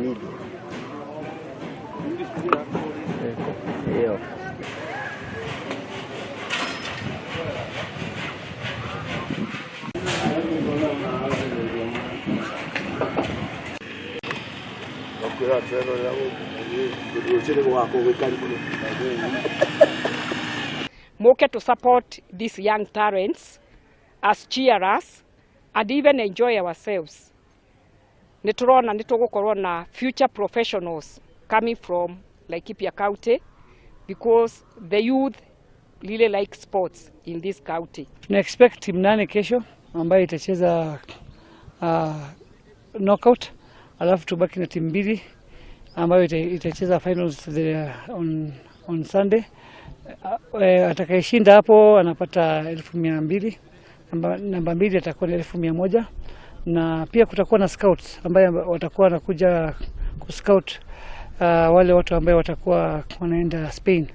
Video. Ĩyo. Moke to support these young talents as cheerers and even enjoy ourselves. Nĩ tũrona nĩ tũgũkorwo na future professionals coming from Laikipia County because the youth really like sports in this county. Tuna expect timu 8 kesho ambayo itacheza knockout, alafu tubaki na timu 2 ambayo itacheza finals on Sunday. Atakayeshinda hapo anapata 200,000, namba 2 atakuwa na 100,000, na pia kutakuwa na scouts ambaye watakuwa wanakuja kuscout wale watu ambao watakuwa wanaenda Spain.